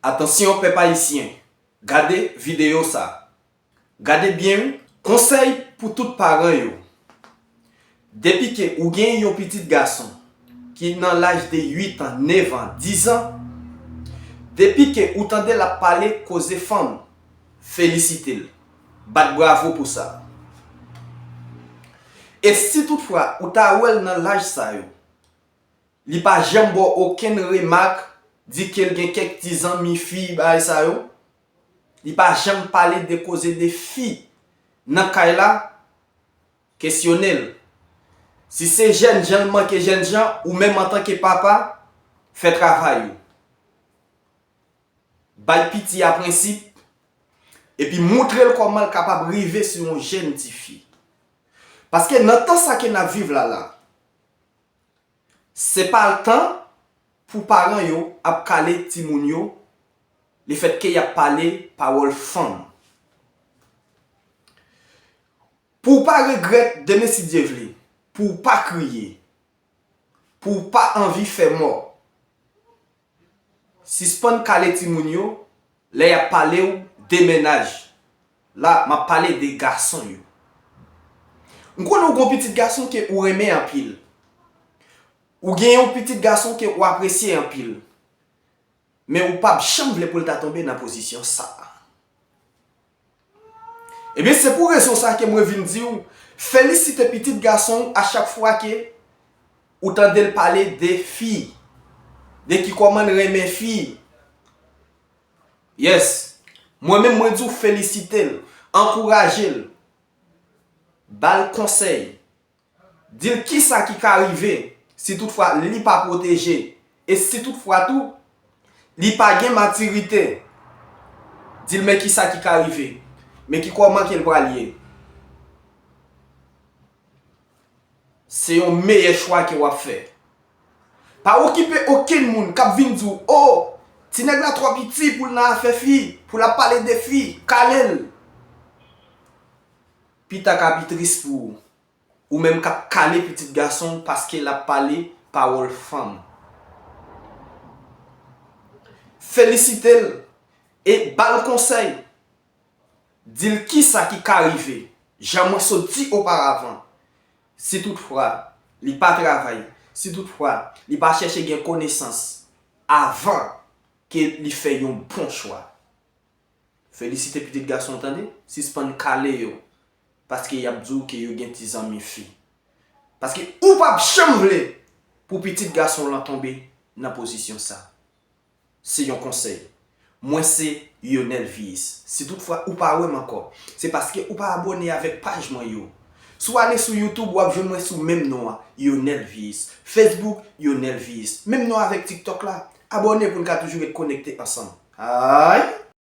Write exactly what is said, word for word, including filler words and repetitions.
Atansyon pèp ayisyen, gade videyo sa. Gade byen wi. Konsèy pou tout paran yo. Depi ke ou gen yon pitit gason ki nan laj de uit an, nèf an, diz an, depi ke ou tande l ap pale koze fanm, felisite l. Bat bravo pou sa. E si toutfwa ou ta wè l nan laj sa yo, li pa janm ba w okenn remak, di ke l gen kèk ti zanmi fi, bagay sa yo. Li pa janm pale de koze de fi nan kay la, kesyone l. Si se jènjan l manke jènjan, ou menm antanke papa, fè travay ou. Bay piti a prensip, epi moutre l kòman l kapab rive sou yon jèn tifi. Paske nan tan sa ke n ap viv la la, se pa tan pou paran yo ap kale timoun yo, lefètke y ap pale pawòl fanm. Pou w pa regrèt demen si Dye vle, pou w pa kriye, pou w pa anvi fè mò, sispann kale timoun yo lè y ap pale w de mennaj. La, m ap pale de gason yo. M konnen w gen yon pitit gason ke ou renmen anpil. Ou gen yon pitit gason ke ou apresye anpil. Men ou p ap janm vle pou l ta tonbe nan pozisyon sa a. Ebyen, se pou rezon sa ke mwen vin di w, felisite pitit gason w a chak fwa ke ou tande l pale de fi, de ki kòman l renmen fi. Yes. Mwen menm, mwen di w felisite l, ankouraje l, ba l konsèy. Di l kisa ki ka rive si toutfwa li pa pwoteje, e si toutfwa tou li pa gen matirite. Di l men kisa ki ka rive, men ki kòman ke l pral ye. Se yon meyè chwa ke w ap fè. Pa okipe okenn moun k ap vin di w, "O, ti nèg la twò piti pou l nan afè fi, pou l ap pale de fi, kale l." Pita ka pi tris pou ou. Ou menm k ap kale pitit gason w paske l ap pale pawòl fanm. Felisite l e ba l konsèy. Di l kisa ki ka rive, jan mwen sot di oparavan. Si toutfwa li pa travay, si toutfwa li pa chèche gen konesans avan ke li fè yon bon chwa. Felisite pitit gason w, tande, sispann kale yo, paske y ap di w ke yo gen ti zanmi fi. Paske ou p ap janm vle pou pitit gason w lan tonbe nan pozisyon sa. Se yon konsèy. Mwen se Yonel Viyis. Si toutfwa ou pa wè m ankò, se paske ou pa abòne avèk paj mwen yo. Si w ale sou YouTube, w ap jwenn mwen sou menm non an, Yonel Viyis. Facebook, Yonel Viyis. Menm non avèk TikTok la. Abòne pou n ka toujou ret konekte ansanm. Ay!